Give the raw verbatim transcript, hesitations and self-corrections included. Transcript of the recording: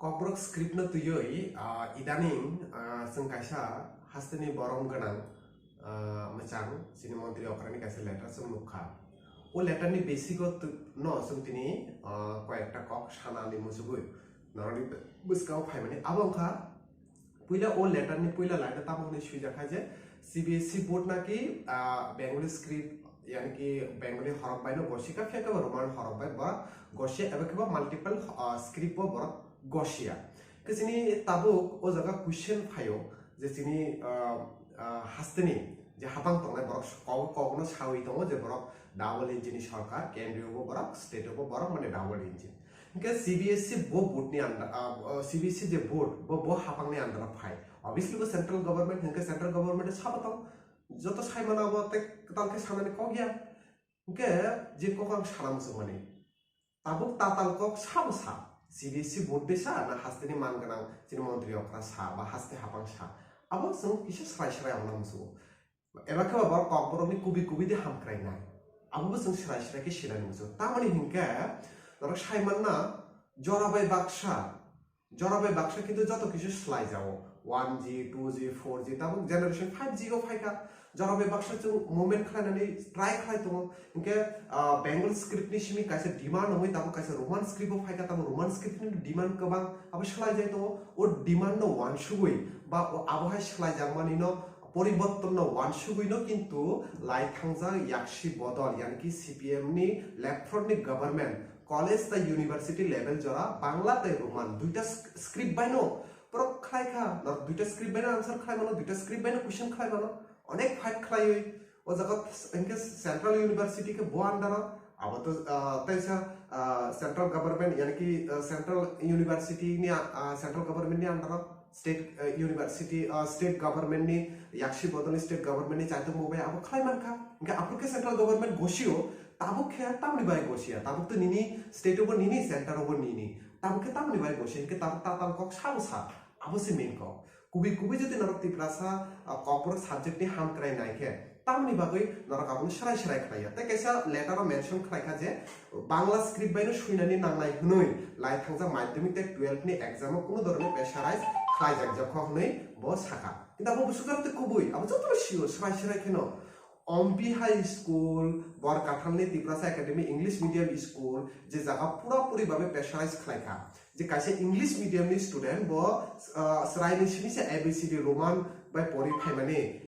Kokborok script no twiwi, ah, idaning, ah, chwng kaisa hasteni borom gwnang, ah, mwchang chini montri okrani kaisa letter chwng nukha. O letter ni basic o tw-, no chwng tini, ah, koi ekta kok sanani muchugwi norokni bwskango phaimani. Abo wngkha puila o letter ni puila line o tamo hwnwi swijak kha je C B S E board naki, ah, Bengali script, yani ki Bengali horok bai no gosi kha, phiya khe bo Roman horok bai borok gosi, eba khe bo multiple, ah, script bo borok gosia. Khe chini tabuk o jaga question phaio je chini, ah, ah, hasteni je hapang tongnai borok kok, kokno sawi tongo je borok double engine ni sorkar, kendriyo bo borok, state o bo borok, mane double engine. Hinkhe C B S E bo board ni under, ah, ah, C B S E je board bo, bo hapang ni under o phai. Obviously bo central government, hinkhe central government sabo tong joto sai mano abo tei kwtal khe sanani kok ya. Hinkhe je kok ang sana muchungmani. Tabuk tatal kok sabo sa, C B S E board de sa na hasteni man gwnang chini montri okra sa ba haste hapang sa, abo chwng kisa srai srai ongna muchungo. Eba khe bo borok kokborokni kubui kubui de hamkrainai, abo bo chwng srai srai khe sinani muchungo. Tamoni hinkhe norok sai manna jora bai baksa, jora bai baksa kintu joto kisu slai jago, one G, two G, four G, tabuk generation five G o phaikha. Jora bai baksa chwng movement khlainani try khlai tongo. Hinkhe, ah, Bengal script ni simi kaisa demand wngwi tabuk kaisa Roman script o phaikha, tabuk Roman script ni demand kwbang abo slai jai tongo. O demand no wansugwi ba o abo hai slai jakmani no poriborton no wansugwi no kintu lai thangjak yaksi bodol, yani ki C P M ni left front ni government college tei university level jora Bangla tei Roman duita sk-, script bai no borok khlai kha, norok duita script bai no answer khlai mano, duita script bai no question khlai mano, onek fight khlaiwi o jaga hinkhe central university khe bo under o, abo to, ah, teisa, ah, central government, yani ki, ah, central university ni, ah, central government ni under o, state, ah, university, ah, state government ni yaksi bodol ni state government ni chaitok mubai abo khlai mankha. Hinkhe aphuru khe central government gosio, tabuk khe tamni bai gosia, tabuk to nini state o bo nini, center o bo nini, tabuk khe tamni bai gosia, hinkhe tabuk tatal kok sabo sa, abo se main kok. Kubui kubui jodi norok Tiprasa, ah, kokborok subject ni hamkrai nai khe, tamni bagwi norok abono srai srai khlaiya. Tei kaisa letter o mention khlai kha je Bangla script bai no swinani nangnai hwnwi lai thangjak madhyamik tei twelve ni exam o kunu dhoroner pressurize khlai jak jak kho hwnwi bo sakha. Kintu abo bwswk aro tei kubui, abo joto sio srai srai kheno. Ompi High School, Borkathalni Tiprasa Academy English Medium School, je jaga pura puri babe pressurize khlai kha. Je kaisa English medium ni student bo, ah, sraini simi se A B C D Roman bai pori phaimani,